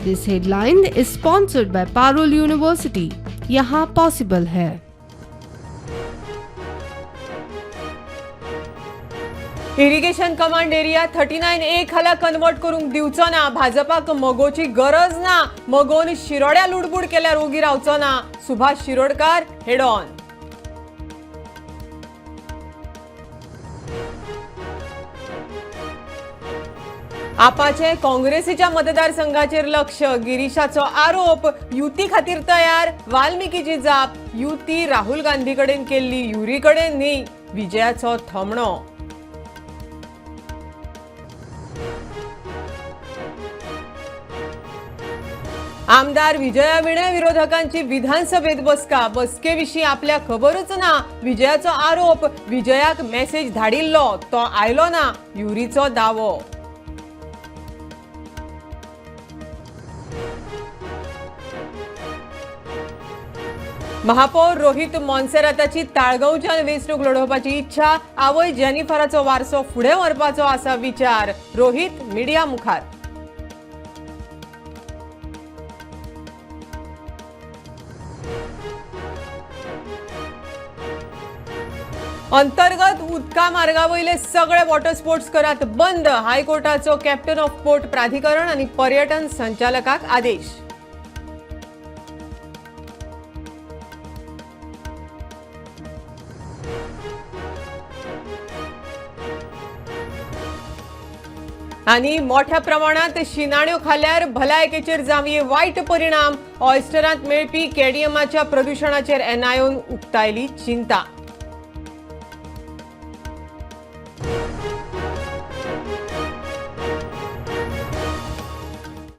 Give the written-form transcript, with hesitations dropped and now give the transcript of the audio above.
This headline is sponsored by Parul University. यहाँ possible है। Irrigation command area 39A खाला convert करूंक दिवचो ना। भाजपाक मगोची गरज ना। मगोन शिरोड्या लुडबूड केल्यार ओगी रावचो ना। Subhash Shirodkar head on. आपाचे काँग्रेसीच्या मतदारसंघाचेर लक्ष। गिरीशाचो आरोप, युती खातीर तयार। वाल्मिकीची जाप, युती राहुल गांधी कडेन केल्ली, युरी कडेन न्ही। विजयाचो थोमणो। आमदार विजया विणे विरोधकांची विधानसभेत बसका। बसकेविशीं आपल्याक खबरूच ना, विजयाचो आरोप। विजयाक मेसेज धाडिल्लो, तो आयलो ना, युरीचो दावो। महापौर रोहित मोन्सेराताची ताळगांवच्यान वेंचणूक लढोवपाची इच्छा। आवय जेनिफराचो वारसो फुडें व्हरपाचो आसा विचार। रोहित मिडिया मुखार। अंतर्गत उदका मार्गावयले सगळे वॉटर स्पोर्ट्स करात बंद। हायकोर्टाचो कॅप्टन ऑफ पोर्ट प्राधिकरण आणि पर्यटन संचालकाक आदेश। आणि मोठ्या प्रमाणात शिनाण्यो खाल्यार भलायकेचेर जावये वायट परिणाम। ऑयस्टरांत मेळपी केडियमाच्या प्रदुशणाचेर एनआयओन उक्तायली चिंता।